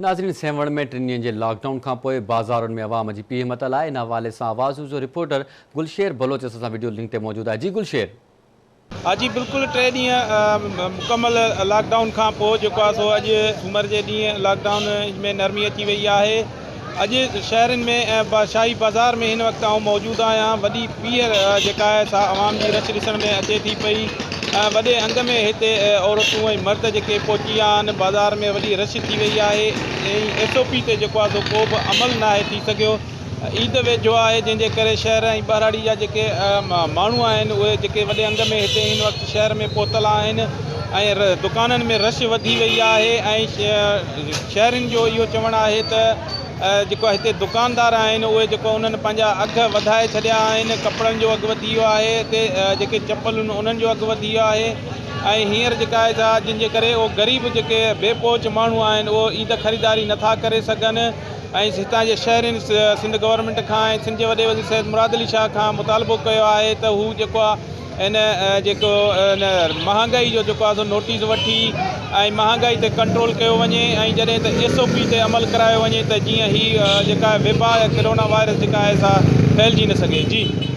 ناظرين سيوهڻ ۾ ٽن ڏينهن جي لاڪ ڊائون کانپوء بازارن ۾ عوام جي پيهه متل آهي ان حوالي سان آواز نيوز جو رپورٽر گلشير بلوچ اسان سان وڊيو لنڪ تي موجود آهي جي گلشير. ها جي بلڪل ٽي ڏينهن مڪمل لاڪ ڊائون کان پوء جيڪو آهي سو اڄ سومر جي ڏينهن لاڪ ڊائون ۾ نرمي اچي وئي آهي اڄ شهرين ۾ ۽ شاهي بازار ۾ هن وقت آئون موجود آهيان وڏي پيهه جيڪا آهي سا عوام جي رش ڏسڻ ۾ اچي ٿي پئي ۽ وڏي انگ ۾ هتي عورتون ۽ مرد جيڪي پهچي ويا آهن بازار ۾ وڏي رش ٿي وئي آهي ۽ ايس او پي تي جيڪو آهي سو ڪو به عمل ناهي ٿي سگهيو عيد ويجهو آهي جنهن جي ڪري شهر ۽ ٻهراڙي جا جيڪي ماڻهو آهن اهي جيڪي وڏي انگ ۾ هتي هن وقت شهر ۾ پهتل آهن ۽ دڪانن ۾ رش وڌي وئي آهي ۽ شهرين جو اهو چوڻ آهي ته جيڪو هتي دڪاندار آهن اهي جيڪو انهن پنهنجا اگهه وڌائي ڇڏيا آهن ڪپڙن جو اگهه وڌي ويو آهي هتي جيڪي چپلون انهن جو اگهه وڌي ويو آهي ۽ هينئر جيڪا آهي سا جن جي ڪري اهو غريب جيڪي بي پهچ ماڻهو آهن اهو عيد خريداري نٿا ڪري سگهن ۽ هتان جي شهرين سنڌ گورنمينٽ کان ۽ سنڌ جي وڏي وزير سيد مراد علي شاهه کان مطالبو ڪيو آهي ته هو جيڪو آهي ان جيڪو ان مهانگائي جو جيڪو آهي سو نوٽيس وٺي ۽ مهانگائي تي ڪنٽرول ڪيو وڃي ۽ جڏهن ته ايس او پي تي عمل ڪرايو وڃي ته جيئن هي جيڪا وبا يا ڪرونا وائرس جيڪا آهي سا ڦهلجي نه سگهي جي.